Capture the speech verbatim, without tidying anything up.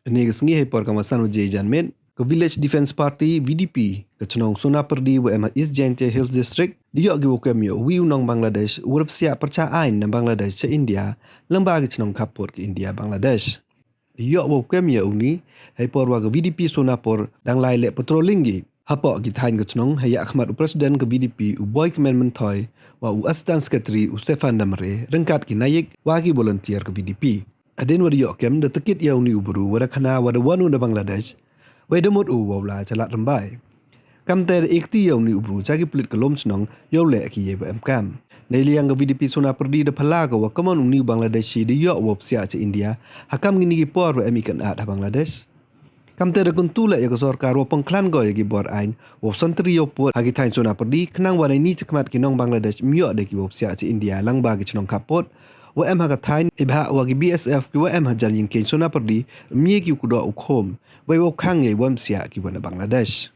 Ynne ka sngi heipor ka masan waje janmiet, ka Village Defence Party, V D P, ka chnong Sonapyrdi wa em ha East Jaintia Hills District da yoh ki wow kem ya uwi u nong Bangladesh uwa da psiah pyrchah aiñ na Bangladesh cha India, lyngba ki chnong khappud ka India Bangladesh. Da yoh wow kem ya uni heipor wa ka V D P Sonapur dang lai leh patrolling ki hapoh ki thaiñ ka chnong, ha yakhmat u President ka V D P u Boikmen Mynthoi wa u Assistant Secretary u Stephan Damre ryngkat ki nayik wa ki volunteer ka V D P. Hadien wa da yoh kem, da takit ya uni u bru wa da khana wa da wan u na Bangladesh, wei da mut u wow lai cha Ladrymbai. Kamte da e kti ya uni u bru cha ki pulit ka lum chnong yow leh ki yei wa emkaam. Neiliang ka V D P Sonapyrdi da phylla ko wa kammon uni u Bangladeshi da yoh wow psiah cha India ha kam kini ki por wa em i kynad ha Bangladesh. Kamte da kyntu leh ya ka sorkar wow pynkhlan ko ya ki bor aiñ wow sentri yow pud ha ki thaiñ Sonapyrdi, khnang wa neini chakhmat ki nong Bangladesh ym yoh de ki wow psiah cha India lyngba ki chnong khappud wa em ha ka thaiñ, neibhah wa ki B S F ki wa em hajan yingkieñ Sonapyrdi ym ye ki u kdoh u khum, wei wow khang yei wan psiah ki wa na Bangladesh.